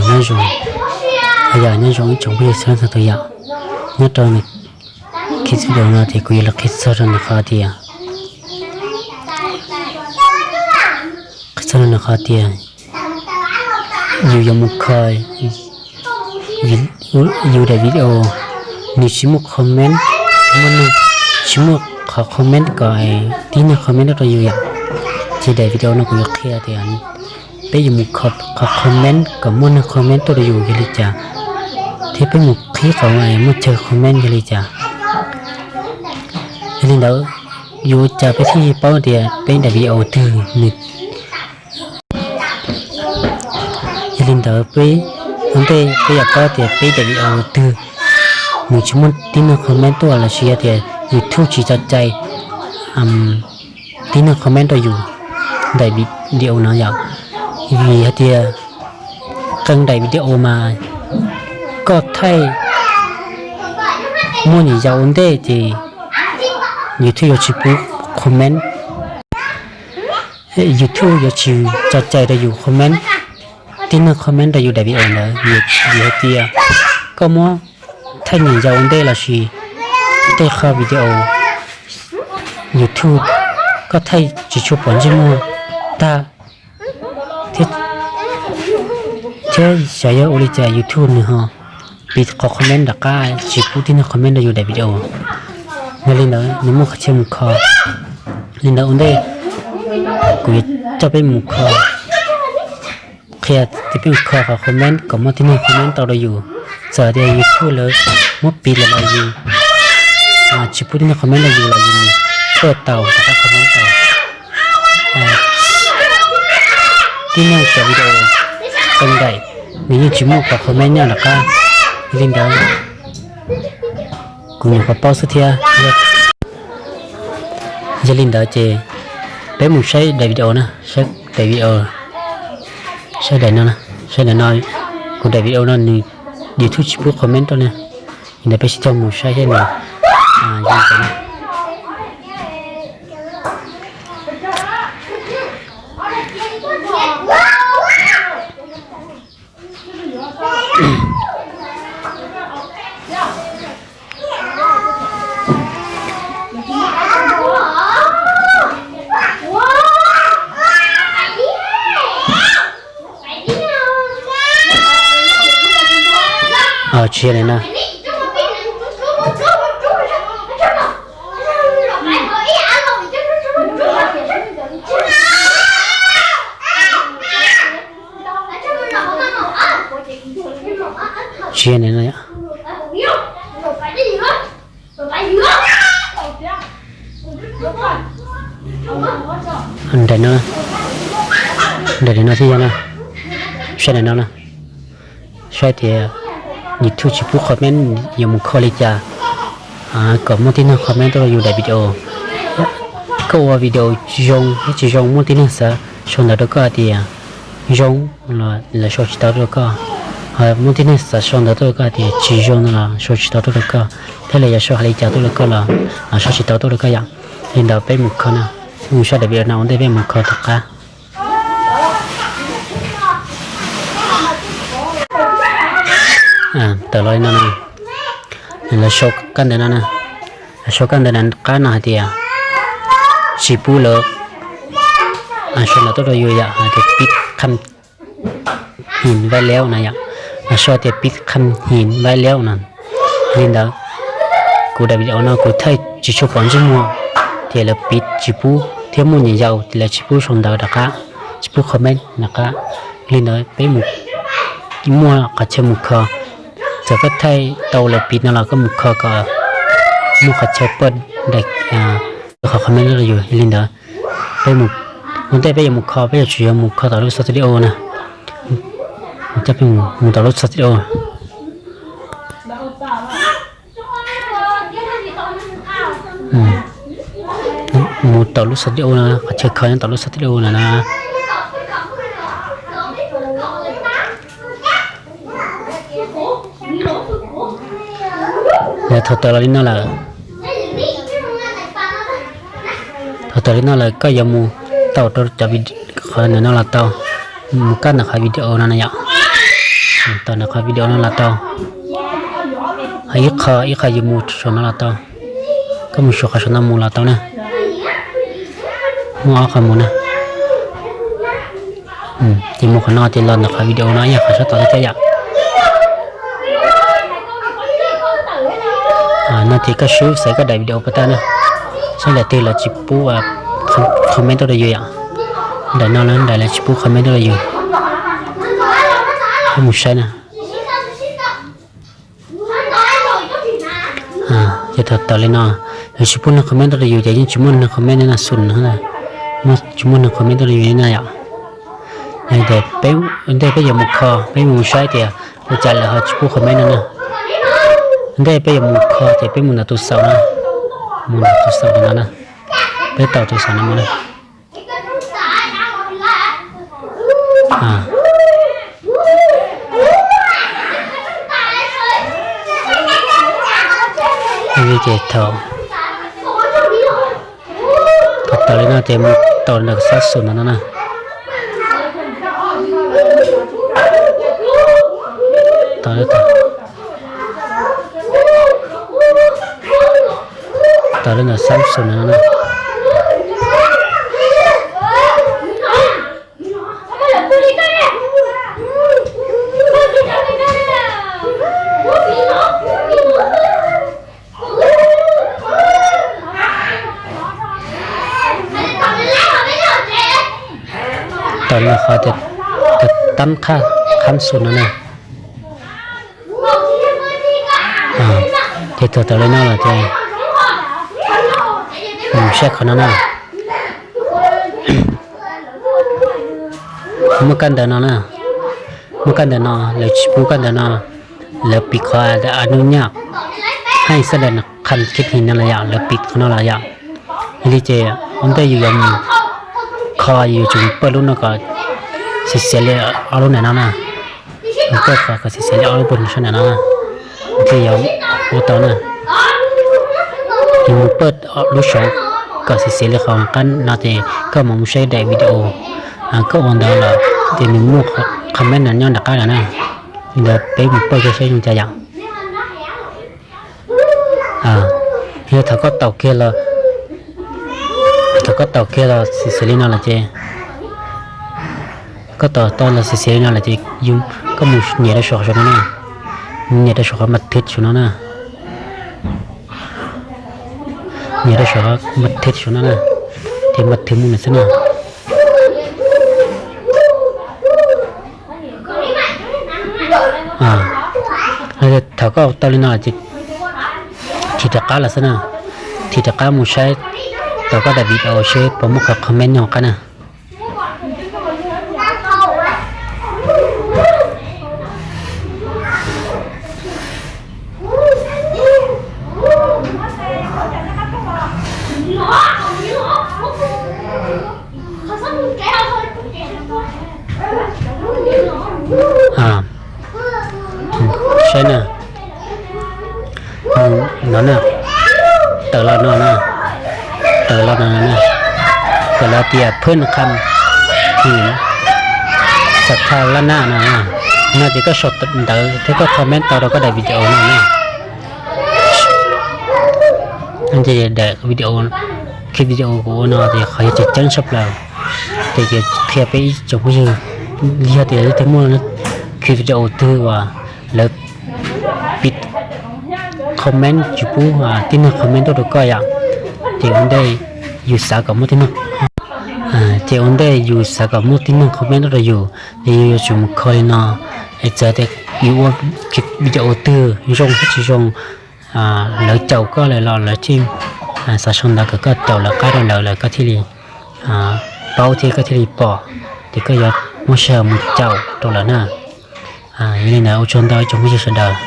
Nyob zoo, yog nyob zoo ib tsoom phooj ywg sawv daws txhua tus yom. Nyob rau nws qhib video no ces kuv yuav los qhib txog rau nws qhov tias, qhib txog rau nws qhov tias yus yuav mus kho yus daim video, nws tsis muaj comment, muaj neeg, tsis muaj qhov comment kom tib neeg comment tuaj rau yus yom. Ces daim video no kuv yuav qhia tias peb yuav mus kho qhov comment kom muaj neeg comment tuaj rau yus yog li cas, thiab peb mus qhib qhov muaj chaw comment yog li cas. Yog li ntawd, yuav ua cas peb thiaj paub tias peb daim video twg nws, yog li ntawd peb ua ntej peb yuav paub tias peb daim video twg nws tsis muaj tib neeg comment tuaj los sis yog tias YouTube tsis tso cai tib neeg comment rau yus daim video no yom. Vim hais tias qee daim video mas koj thaij muaj nyuam yaus ua ntej ces YouTube yuav tsis pub comment. YouTube yuav tsis tso cai rau yus comment, tib neeg comment rau yus daim video ntawd, vim hais tias koj muab thaij nyuam yaus ua ntej los sis tej qho video YouTube koj thaij tsis tshua pom ntsej muag tag, thiab xyov yog ua li cas YouTube nws ho piv qhov comment nram qab tsis pub tib neeg comment rau yus daim video. Yog li ntawd nws muaj qhov chaw mus kho. Li ntawd ua ntej kuv yuav coj peb mus kho, qhia tias peb mus kho qhov comment kom muaj tib neeg comment tau rau yus. Txawm tias YouTube lawv muab piv lawm los yus tsis pub tib neeg comment rau yus los yus mus tuaj tau rov qab comment tau. Tib neeg cov video qee daim nws yeej tsis muaj qhov comment nyob nram qab. Yog li ntawd kuv nyuam qhuav paub xwb thiab. Yog li ntawd ces peb mus saib daim video na, saib daim video, saib daim no, saib daim no, kuv daim video no nws YouTube tsis pub comment rau na. Li ntawd peb sib cog mus saib thiab nws zoo li cas na. Tsis yog li no. Tsis yog li no. Nram no, nram no thiaj yog na. Saib nram no na. Saib tias YouTube tsis pub comment yuav mus kho li cas kom muaj tib neeg comment tuaj rau yus daim video. Koj ua video zoo thiab tsis zoo muaj tib neeg xav sau ntawv rau koj hais tias zoo los lawv sau tsis tau tuaj rau koj. Ho muaj tib neeg xav sau ntawv tuaj rau koj hais tias tsis zoo no los sau tsis tau tuaj rau koj. Thiab lawv yuav sau hais li cas tuaj rau koj los lawv sau tsis tau tuaj rau koj yom. Li ntawd peb mus kho na, mus saib daim video no ua ntej peb mus kho tom qab. Tawm los li no na, lawv sau kab ntawv no na, lawv sau kab ntawv nram qab no hais tias tsis pub lawv sau ntawv tuaj rau yus yom, hais tias pib kham hin vai leuj na yom, lawv sau tias pib kham hin vai leuj na. Li ntawd kuv daim video no kuv thaij tsis tshua pom ntsej muag, ces lawv piv tsis pub thiab muaj nyuam yaus ces lawv tsis pub sau ntawv rov qab, tsis pub comment rov qab. Li ntawd peb mus, muaj qhov chaw mus kho, txawm koj thaij tau lawv piv no los koj mus kho kom muaj qhov chaw paj daim qhov comment rau yus. Li ntawd peb mus, ua ntej peb yuav mus kho peb yuav tsum yuav mus kho tom lub studio na. Peb mus tom lub studio. Mus tom lub studio no, qhov chaw kho nyob tom lub studio no na. Yog thaum tawm los li no lawm, thaum tawm li no lawm koj yuav mus tau rau cov qhov ntawm no los tau, mus kab ntawm qhov video no na yom. Tau nws qhov video no los tau, ho ib qho ib qho yus mus saum no los tau. Koj mus saum qhov saum no mus los tau na. Muaj ob qho mus na. Ces mus qhov no ces los ntawm qhov video no yog qhov sab tod thiab yom. No ces koj swb xaiv koj daim video puas tag na. Saib daim twg lawv tsis pub comment tuaj rau yus yom. Daim no na, daim lawv tsis pub comment tuaj rau yus. Koj mus saib na. Ces thaum tawm li no, lawv tsis pub neeg comment tuaj rau yus ces yeej tsis muaj neeg comment na, xum no, tsis muaj neeg comment tuaj rau yus li na yom. Yog tias peb, ntej peb yuav mus kho, peb mus saib tias ua cas lawv ho tsis pub comment no na. Ntej peb yuav mus kho ces peb mus ntawm tus xaum na, mus ntawm tus xaum no na, peb taus tus xaum no mus na. Ces thaum, thaum tawm li no ces mus tau ntawm xab xum no no na. Tau li ntawm xab xum no no na. Tau no qhov tias tab qhab xum no na. Ces thaum tawm li no lawm ces mus saib qhov no na. Muaj kab ntawv no na, muaj kab ntawv no, lawv tsis pub kab ntawv no, lawv piv qhov a nub nyaj, haj xab las kham khib his no los yom, lawv piv qhov no los yom. Yog li ces ua ntej yus yuav mus kho yus yuav tsum mus pawj lub no kom xiav xiav li ob lub ntawm no na. Mus pawj qhov kom xiav xiav li ob lub puag sab ntawm no na. Ua ntej yuav ua tau na, yus mus pawj lub saud kom xiav xiav li qhov qab no ces koj mam mus saib daim video koj ua ntawd lawm ces nws muaj comment no nyob nram qab lawm na. Ntawd peb mus pawj kiag saib zoo cas yom. Yog thaum koj taus kiag los, thaum koj taus kiag los xiav xiav li no lawm ces, koj taus tau los xiav xiav li no lawm ces koj mus nias rau saum qhov saum no na, nias rau saum qhov mas thwv saum no na, nias rau saum qhov mas thwv saum no na, ces mas thwv mus lawm xwb na. Thaum koj tau li no ces thim rov qab los xwb na, thim rov qab mus saib tau koj daim video seb puas muaj qhov comment nyob hauv qab na. Saib na, no na, tawm los no na, tawm los no na, tawm los tias phwj kham his xav thaj lab naj no na, no ces koj sau ntawv thiab koj comment tau rau koj daim video no na. Ces daim video, clip video kuv ua no ces qhov yog tseem ceeb tshaj plaws, ces yuav qhia peb ib tsoom phooj ywg, yog tias leej twg muaj clip video twg uas lawv piv comment tsis pub tib neeg comment tuaj rau koj yom, ces ua ntej yus xav kom muaj tib neeg, ces ua ntej yus xav kom muaj tib neeg comment tuaj rau yus, ces yus yuav tsum mus kho li no, es txawm tias yus ua video twg zoo thiab tsis zoo, lawv caum koj lawm los lawv thiaj xav sau ntawv kom koj caum lawv qab rau lawv lawm koj thiaj li paub thiab koj thiaj li pom, ces koj yuav muaj sij hawm mus caum rau lawv na. Yog li ntawd ua tsaug ntau ib tsoom phooj ywg sawv daws,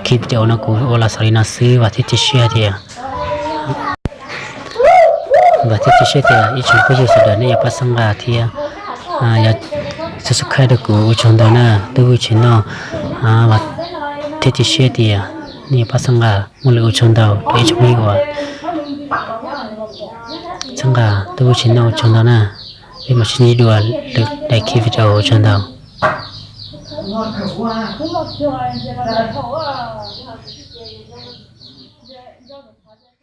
clip video no kuv ua los xaus li no xwb, vam thiab cia siab tias, vam thiab cia siab tias ib tsoom phooj ywg sawv daws nej yuav pab xab nqa thiab yuav subscribe rau kuv, ua tsaug ntau na. Twb vwm tsis noj, vam thiab cia siab tias nej yuav pab xab nqa, muaj lus ua tsaug ntau rau ib tsoom phooj ywg uas txhawb nqa, twb vwm tsis noj, ua tsaug ntau na. Peb mam sib ntsib dua lwm daim clip video, ua tsaug ntau. Ua kawg ua, kuv los cuag ces los ntawm thaum ua, yog kuv tsis ces yus zoo, zoo nws qhov tias